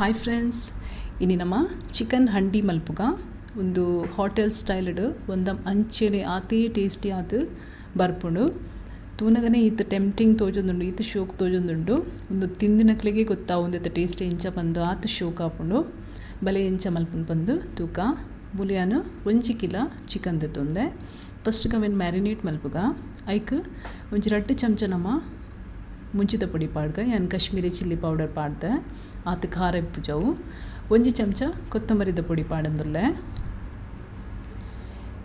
Hi friends, ಇನಿ ನಮ chicken ಹಂಡಿ ಮಲ್ಪುಗ. ಒಂದು ಹೋಟೆಲ್ ಸ್ಟೈಲ್ಡ್ ಒಂದ ಅಂಚೆನೆ ಆತೇ ಟೇಸ್ಟಿ ಆದ್ ಬರ್ಪುಂಡು. ತೂನಗನೆ ಈತ್ ಟೆಂಪ್ಟಿಂಗ್ ತೋಜೊಂದುಂಡು, ಈತ್ ಶೋಕ್ ತೋಜೊಂದುಂಡು. ಉಂದು ತಿಂದಿನಕ್ಲೆಗೆ ಗೊತ್ತಾವು ಉಂದೆತ ಟೇಸ್ಟ್ ಎಂಚ ಪಂದ್, ಆತ್ ಶೋಕ್ ಆಪುಂಡು. ಬಲೆ ಎಂಚ ಮಲ್ಪುನು ಪಂದ್ ತೂಕ. ಬುಲಿಯಾನ 1 ಕಿಲ ಚಿಕನ್ ದೆತ್ತೊಂದೆ. ಫಸ್ಟ್ ಅವೆನ್ ಮ್ಯಾರಿನೇಟ್ ಮಲ್ಪುಗ. ಐಕ್ ಒಂಜಿ 2 ಚಮಚ ನಮ ಮುಂಚಿದ ಪೊಡಿ ಪಾಡ್ಗ, ಯಾನ್ ಕಾಶ್ಮೀರಿ ಚಿಲ್ಲಿ ಪೌಡರ್ ಪಾಡ್ದೆ, ಆತ್ ಖಾರ ಇಪ್ಪುಜವು. 1 ಚಮಚ ಕೊತ್ತಂಬರಿದ ಪೊಡಿ ಪಾಡೊಂದುಲ್ಲೆ.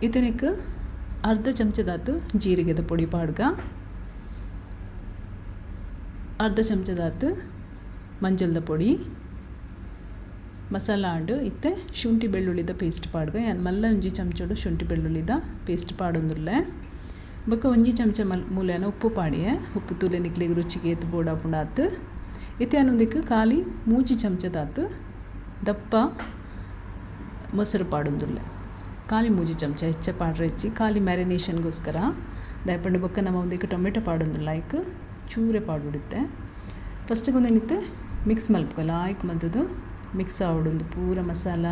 ಇತನೆಕ್ ಅರ್ಧ ಚಮಚದಾತ್ ಜೀರಿಗೆದ ಪೊಡಿ ಪಾಡ್ಗ, ಅರ್ಧ ಚಮಚದಾತ್ ಮಂಜಲ್ದ ಪೊಡಿ, ಮಸಾಲ ಆಂಡ್. ಇತ್ತೆ ಶುಂಠಿ ಬೆಳ್ಳುಳ್ಳಿದ ಪೇಸ್ಟ್ ಪಾಡ್ಗ. ಯಾನ್ ಮಲ್ಲ 1 ಚಮಚಡು ಶುಂಠಿ ಬೆಳ್ಳುಳ್ಳಿದ ಪೇಸ್ಟ್ ಪಾಡೊಂದುಲ್ಲೆ. ಬೊಕ್ಕ 1 ಚಮಚ ಮೂಲೆನ ಉಪ್ಪು ಪಾಡಿಯೆ. ಉಪ್ಪು ತೂಲೆ ನಿಕ್ಲೆಗ್ ರುಚಿಗೆ ಏತ್ ಬೋಡಾಪುಂಡಾತ್. ಇತ್ತೆ ಯಾನ್ ಖಾಲಿ 3 ಚಮಚದಾತ್ ದಪ್ಪ ಮೊಸರು ಪಾಡೊಂದುಲ್ಲೆ. ಖಾಲಿ 3 ಚಮಚ, ಹೆಚ್ಚ ಪಾಡ್ರೆ ಹೆಚ್ಚಿ, ಖಾಲಿ ಮ್ಯಾರಿನೇಷನ್ಗೋಸ್ಕರ. ದಾಯೆಪಂಡ ಬೊಕ್ಕ ನಮ ಒಂದಿಕ್ ಟೊಮೆಟೊ ಪಾಡೊಂದುಲ್ಲ, ಐಕ್ ಚೂರೆ ಪಾಡೊಡಿತ್ತೆ. ಫಸ್ಟಿಗೆ ಒಂದೇನಿತ್ತೆ ಮಿಕ್ಸ್ ಮಲ್ಪುಗ, ಲಾಯ್ಕ್ ಮಲ್ತದು ಮಿಕ್ಸ್ ಆವೊಡು. ಒಂದು ಪೂರ ಮಸಾಲ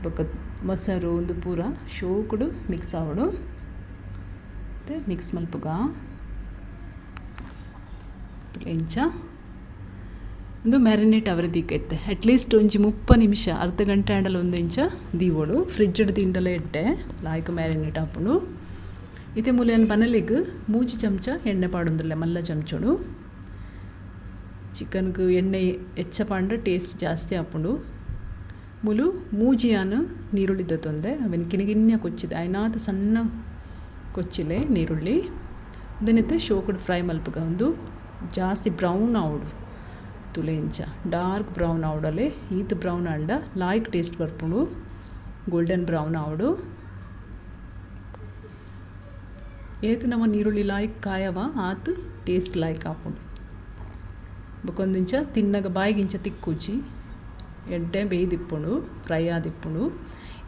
ಬೊಕ್ಕ ಮೊಸರು ಒಂದು ಪೂರ ಶೋಕುಡು ಮಿಕ್ಸ್ ಆವೊಡು. ಮತ್ತು ಮಿಕ್ಸ್ ಮಲ್ಪುಗ ಇಂಚ. ಒಂದು ಮ್ಯಾರಿನೇಟ್ ಅವರ ದೀಕೈತೆ ಅಟ್ಲೀಸ್ಟ್ ಒಂಜಿ 30 ನಿಮಿಷ, ಅರ್ಧ ಗಂಟೆ ಆಂಡಲ ಒಂದು ಇಂಚ ದೀವೊಡು. ಫ್ರಿಜ್ಡ್ ದಿಂಡಲ ಎಡ್ಡೆ, ಲಾಯ್ಕ್ ಮ್ಯಾರಿನೇಟ್ ಆಪುಂಡು. ಇತ್ತೆ ಮೂಲೆಯನ್ ಬನಲಿಗ್ 3 ಚಮಚ ಎಣ್ಣೆ ಪಾಡೊಂದುಲ್ಲೆ, ಮಲ್ಲ ಚಮಚೊಡು. ಚಿಕನ್ಗೆ ಎಣ್ಣೆ ಹೆಚ್ಚ ಪಾಂಡ ಟೇಸ್ಟ್ ಜಾಸ್ತಿ ಆಪುಂಡು. ಮೂಲು 3 ಯಾನ್ ನೀರುಳ್ಳಿ ದತ್ತೊಂದೆ. ಅವೆನ್ ಕಿನ್ನ ಕೊಚ್ಚಿದೆ, ಐನಾತ್ ಸಣ್ಣ ಕೊಚ್ಚಿಲೆ ನೀರುಳ್ಳಿ. ಉಂದೆನಿತ್ತೆ ಶೋಕುಡು ಫ್ರೈ ಮಲ್ಪುಗ. ಒಂದು ಜಾಸ್ತಿ ಬ್ರೌನ್ ಆವೊಡು, ತುಲೆ ಇಂಚ ಡಾರ್ಕ್ ಬ್ರೌನ್ ಆವಡಲೆ. ಈತ್ ಬ್ರೌನ್ ಆಂಡ ಲಾಯ್ಕ್ ಟೇಸ್ಟ್ ಬರ್ಪುಂಡು. ಗೋಲ್ಡನ್ ಬ್ರೌನ್ ಆವೊಡು. ಏತ್ ನಮ ನೀರುಳ್ಳಿ ಲಾಯ್ಕ್ ಕಾಯವ ಆತ್ ಟೇಸ್ಟ್ ಲಾಯ್ಕ್ ಆಪುಂಡು. ಬೊಕ್ಕೊಂದಿಂಚ ತಿನ್ನಗ ಬಾಯಿಗಿಂಚ ತಿಕ್ಕುಜಿ, ಎಡ್ಡೆ ಬೇಯ್ದಿಪ್ಪುಂಡು, ಫ್ರೈ ಆದಿಪ್ಪುಂಡು.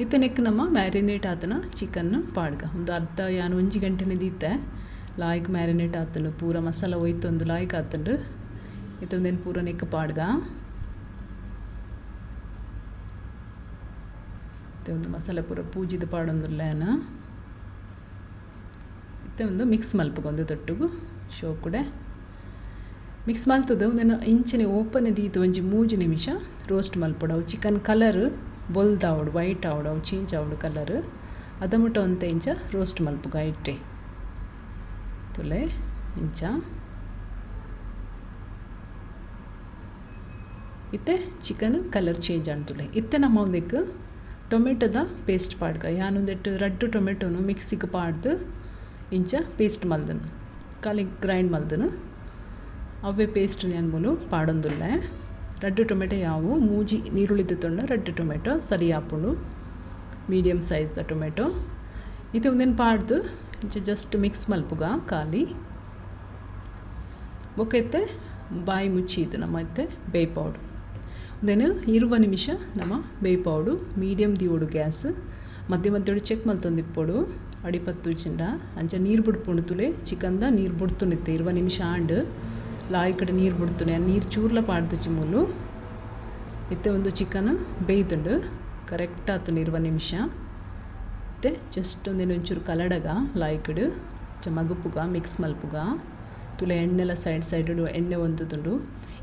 ಇತ್ತೆ ನೆಕ್ ನಮ್ಮ ಮ್ಯಾರಿನೇಟ್ ಆತನ ಚಿಕನ್ ಪಾಡ್ಗ. ಒಂದು ಅರ್ಧ ಯಾನ್ 1 ಗಂಟೆನೆ ದೀತೆ. ಲಾಯ್ಕ್ ಮ್ಯಾರಿನೇಟ್ ಆತಂಡು, ಪೂರ ಮಸಾಲ ಒಯ್ತೊಂದು ಲಾಯ್ಕ್ ಆತಂಡು. ಇತ್ತೆ ಒಂದೇನು ಪೂರ ನೆಕ್ ಪಾಡ್ಗ. ಇತ್ತೆ ಒಂದು ಮಸಾಲೆ ಪೂರ ಪೂಜಿದ ಪಾಡೊಂದುಲ್ಲೆ ಯಾನ್. ಇತ್ತೆ ಒಂದು ಮಿಕ್ಸ್ ಮಲ್ಪುಗ ಒಂದು ತೊಟ್ಟುಗು ಶೋಕುಡೆ ಮಿಕ್ಸ್ ಮಲ್ತದು. ಒಂದೆನ್ ಇಂಚನೆ ಓಪನ್ ದೀತ್ ಒಂಜಿ 3 ನಿಮಿಷ ರೋಸ್ಟ್ ಮಲ್ಪೊಡು. ಅವು ಚಿಕನ್ ಕಲರ್ ಬೊಲ್ದಾವೊಡು, ವೈಟ್ ಆವೊಡು, ಅವು ಚೇಂಜ್ ಆವೊಡು ಕಲರ್. ಅದ ಮುಟ್ಟ ಒಂತೆ ಇಂಚ ರೋಸ್ಟ್ ಮಲ್ಪುಗ ಇಟ್ಟೆ ತುಲೆ ಇಂಚ. ಇತ್ತೆ ಚಿಕನ್ ಕಲರ್ ಚೇಂಜ್ ಆಂಡ್ ತುಲೆ. ಇತ್ತೆ ನಮ್ಮ ಒಂದೆಕ್ ಟೊಮೆಟೊದ ಪೇಸ್ಟ್ ಪಾಡ್ಗ. ಯಾನ್ ಒಂದೆಟ್ 2 ಟೊಮೆಟೊನು ಮಿಕ್ಸಿಗೆ ಪಾಡ್ದು ಇಂಚ ಪೇಸ್ಟ್ ಮಲ್ದನು, ಖಾಲಿ ಗ್ರೈಂಡ್ ಮಲ್ದನು. ಅವೇ ಪೇಸ್ಟ್ ಯಾನ್ ಮೂಲು ಪಾಡೊಂದುಲ್ಲೆ. 2 ಟೊಮೆಟೊ ಯಾವು, 3 ನೀರುಳ್ಳಿ ತೊಂಡ 2 ಟೊಮೆಟೊ ಸರಿ ಆಪುಂಡು, ಮೀಡಿಯಮ್ ಸೈಜ್ದ ಟೊಮೆಟೊ. ಇತ್ತೆ ಒಂದೇನು ಪಾಡ್ದು ಇಂಚ ಜಸ್ಟ್ ಮಿಕ್ಸ್ ಮಲ್ಪುಗ ಖಾಲಿ. ಬೊಕ್ಕ ಇತ್ತೆ ಬಾಯಿ ಮುಚ್ಚಿ ನಮ್ಮ ಇತ್ತೆ ಬೇಯ್ಪಾವೊಡು. ಒಂದೇನು 20 ನಿಮಿಷ ನಮ್ಮ ಬೇಯ್ಪಾವೊಡು. Medium ದೀವೊಡು gas. ಮಧ್ಯ ಮಧ್ಯಡು ಚೆಕ್ ಮಲ್ತೊಂದಿಪ್ಪೊಡು ಅಡಿಪತ್ತುಜಿಂಡ. ಅಂಚ ನೀರು ಬುಡ್ಪುಂಡು ತುಲೆ, ಚಿಕನ್ದ ನೀರು ಬುಡ್ತುನಿತ್ತೆ. 20 ನಿಮಿಷ ಆಂಡ್ ಲಾಯ್ಕಡೆ ನೀರು ಬುಡ್ತುನೆ, ನೀರು ಚೂರ್ಲ ಪಾಡ್ದಜಿ ಮೂಲು. ಇತ್ತೆ ಒಂದು ಚಿಕನ್ ಬೇಯ್ದುಂಡು, ಕರೆಕ್ಟ್ ಆತುಂಡು 20 ನಿಮಿಷ. ಇತ್ತೆ ಜಸ್ಟ್ ಒಂದೇನು ಒಂಚೂರು ಕಲಡಗ ಲಾಯ್ಕಡು ಚಮಗುಪುಗ ಮಿಕ್ಸ್ ಮಲ್ಪುಗ. ತುಲೆ ಎಣ್ಣೆಲ ಸೈಡ್ ಸೈಡ್ ಎಣ್ಣೆ ಒಂತುದುಂಡು.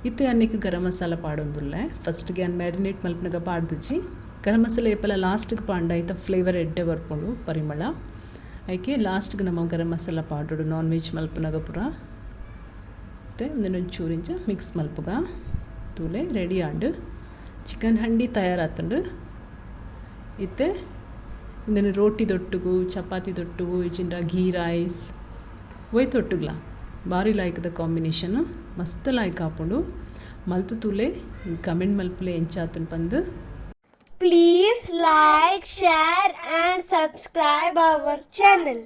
ಇತ್ತೆ ಅನ್ನಿಕ್ ಗರಂ ಮಸಾಲ ಪಾಡೊಂದುಲ್ಲೆ. ಫಸ್ಟ್ಗೆ ಯಾನ್ ಮ್ಯಾರಿನೇಟ್ ಮಲ್ಪನಗ ಪಾಡ್ದುಜಿ. ಗರಂ ಮಸಾಲ ಏಪಲ ಲಾಸ್ಟ್ಗೆ ಪಾಂಡ ಐತ ಫ್ಲೇವರ್ ಎಡ್ಡೆ ಬರ್ಪುಂಡು, ಪರಿಮಳ. ಐಕೆ ಲಾಸ್ಟ್ಗೆ ನಮ್ಮ ಗರಂ ಮಸಾಲ ಪಾಡೊಡು ನಾನ್ ವೆಜ್ ಮಲ್ಪನಗ ಪೂರ. ಇತ್ತೆ ಒಂದೊಂಚೂರು ಇಂಚ ಮಿಕ್ಸ್ ಮಲ್ಪುಗ. ತೂಲೆ ರೆಡಿ ಆಂಡ್ ಚಿಕನ್ ಹಂಡಿ ತಯಾರಾತುಂಡು. ಇತ್ತೆ ಉಂದೆನ್ ರೋಟಿ ದೊಟ್ಟುಗು, ಚಪಾತಿ ದೊಟ್ಟುಗು, ಇಜ್ಜಿಂಡ ಘೀ ರೈಸ್ ಒಯ್ತೊಟ್ಟುಗ್ಲ ಬಾರಿ ಲಾಯ್ಕದ ಕಾಂಬಿನೇಷನ್, ಮಸ್ತ್ ಲಾಯ್ಕ್ ಆಪುಂಡು. ಮಲ್ತು ತೂಲೆ, ಕಮೆಂಟ್ ಮಲ್ಪುಲೆ ಎಂಚಾತುಂಡು ಪಂದ್. Please like, share and subscribe our channel.